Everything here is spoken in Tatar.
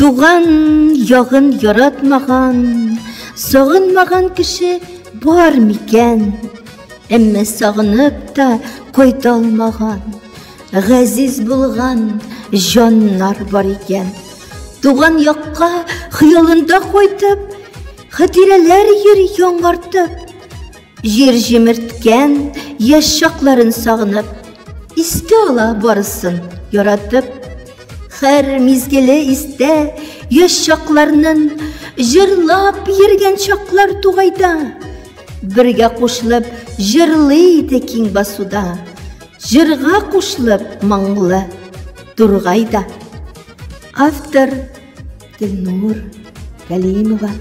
Туган ягын яратмаган, сагынмаган кеше бар микән? Әмма сагынып та кайта алмаган, газиз булган җаннар бар икән. Туган якка хыялында кайтып, хатирәләр йөри яңартып, җир җимерткән яшь чакларын сагынып, искә ала барысын яратып. Хәр мизгеле истә яшь чакларның җырлап йөргән чаклар тугайда. Бергә кушылып җырлый иде киң басуда. Җырга кушылып моңлы тургайда. Автор Гөлнур Галимова.